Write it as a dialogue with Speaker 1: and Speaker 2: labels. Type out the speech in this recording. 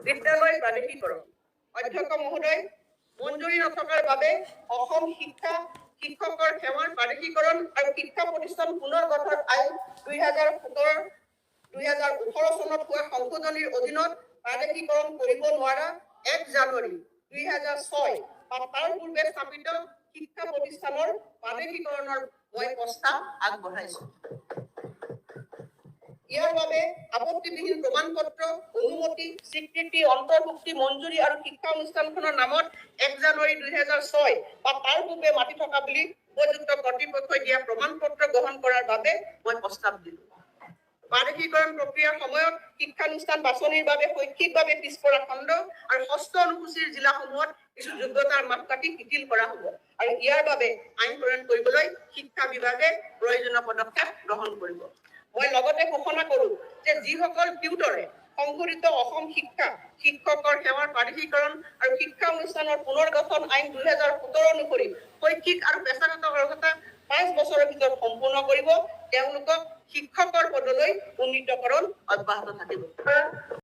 Speaker 1: বিদ্যালয় প্ৰাদেশিকৰণ। অধ্যক্ষ মহোদয়, মঞ্জুৰি নথকাৰ বাবে অসম শিক্ষা শিক্ষকৰ সেৱাৰ প্ৰাদেশিকৰণ আৰু শিক্ষা প্ৰতিষ্ঠান পুনৰ গঠন আইন 2017, 2018 চনত হোৱা সংশোধনীৰ অধীনত প্ৰাদেশিকৰণ কৰিব নোৱাৰা 1 জানুৱাৰী 2006 বা তাৰ পূৰ্বে স্থাপিত শিক্ষা প্ৰতিষ্ঠানৰ প্ৰাদেশিকৰণৰ মই প্ৰস্তাৱ আগবঢ়াইছো। ইয়াৰ বাবে আপত্তিবিহীন প্ৰমাণপত্ৰ, অনুমতি, স্বীকৃতি, অন্তৰ্ভুক্তি, মঞ্জুৰি আৰু শিক্ষা অনুষ্ঠানখনৰ নামত 1 জানুৱাৰী 2006 বা তাৰ পূৰ্বে মাটি থকা বুলি উপযুক্ত কৰ্তৃপক্ষই দিয়া প্ৰমাণপত্ৰ গ্ৰহণ কৰাৰ বাবে মই প্ৰস্তাৱ দিলো। প্ৰাদেশিকৰণ প্ৰক্ৰিয়াৰ সময়ত শিক্ষানুষ্ঠান বাছনিৰ বাবে শৈক্ষিকভাৱে পিছপৰা খণ্ড আৰু ষষ্ঠ অনুসূচীৰ জিলাসমূহত কিছু যোগ্যতাৰ মাপকাঠি শিথিল কৰা হ'ব আৰু ইয়াৰ বাবে আইন প্ৰণয়ন কৰিবলৈ শিক্ষা বিভাগে প্ৰয়োজনীয় পদক্ষেপ গ্ৰহণ কৰিব। মই লগতে ঘোষণা কৰো যে যিসকল টিউটৰে সংশোধিত অসম শিক্ষা শিক্ষকৰ সেৱাৰ প্ৰাদেশিকৰণ আৰু শিক্ষা অনুষ্ঠানৰ পুনৰ গঠন আইন 2017 অনুসৰি শৈক্ষিক আৰু পেছাগত অৰ্হতা 5 বছৰৰ ভিতৰত সম্পূৰ্ণ কৰিব, তেওঁলোকক শিক্ষকৰ পদলৈ উন্নীতকৰণ অব্যাহত থাকিব।